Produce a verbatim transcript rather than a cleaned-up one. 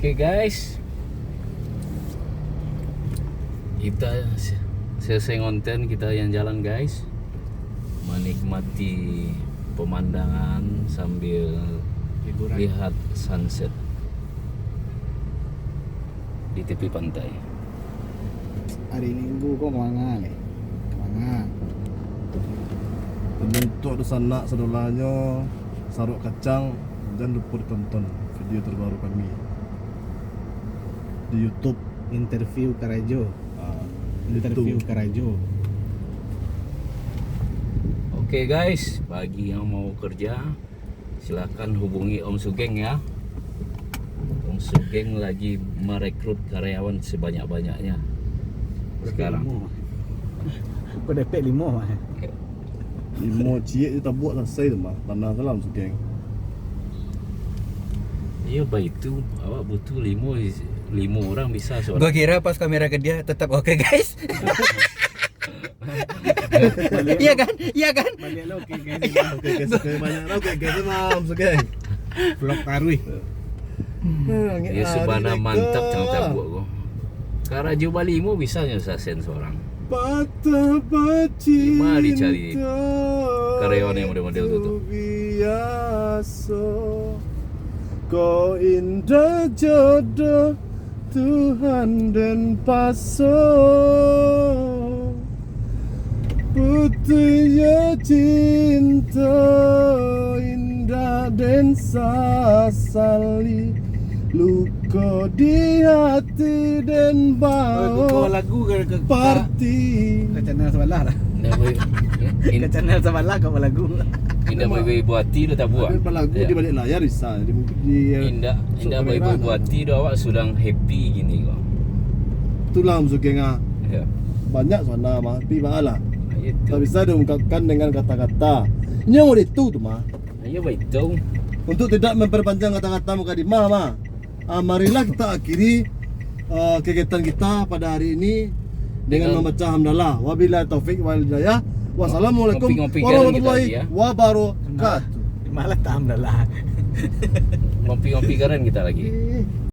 Oke, guys, kita se-, selesai ngonten, kita yang jalan, guys, menikmati pemandangan sambil lihat sunset di tepi pantai. Hari Minggu ko kamanga lai? Kamanga? Untuk dunsanak sadolanyo, Sarok Kacang, jan lupo ditonton video terbaru kami di YouTube. Interview karajo. Ah, Interview itu. Karajo. Oke, guys, bagi yang mau kerja, silakan hubungi Om Sugeng, ya. Om Sugeng lagi merekrut karyawan sebanyak-banyaknya sekarang. Limo. Kok dapek limo, mah? Limo ciek je tabuak, salasai tu mah. Tanah salam Sugeng. Iyo, baitu awak butuh limo, limo urang bisa saurang. Gua kira pas kamera ka dia tetap oke, guys. Iya kan? Iya kan? Baliak lah, oke, guys. Oke, guys, oke, banyak lah, oke, guys, malam, oke. Vlog taruih. Iyo, sabana mantap cang tabuak ko. Karajo balimo bisa nyo salasai saurang. Patah bacinta. Di ma dicari karyawan yang model-model tu, tu? Biaso. Ko indak jodoh Tuhan den paso. Putuihnyo cinto indak den sasali. Luko di hati den bawo. Oi, kau lagu ke, ke, ke parti. Ke channel sabalah lah. Indak boleh. Ke channel sabalah kau balagu. Indak baibo-ibo ati tu tabuak. Ada balagu di balik layar bisa. Di, di, eh, indak, indak baibo-ibo ati tu, awak sadang happy kini ko. Itulah Om Sugeng ah. Iyo. Banyak sabananyo mah, tapi baalah. Iyo tu. Tak bisa diungkapkan dengan kata-kata. Nyo itu tu mah. Iyo, baitu. Untuk tidak memperpanjang kata-kata mukadimah mah. Ah, marilah kita akhiri, ah, kegiatan kita pada hari ini dengan membaca hamdalah. Wabillahi taufik wal hidayah. Wassalamualaikum warahmatullahi wabarakatuh. Malah tak hamdalah. Ngopi-ngopi keren kita lagi. Eh.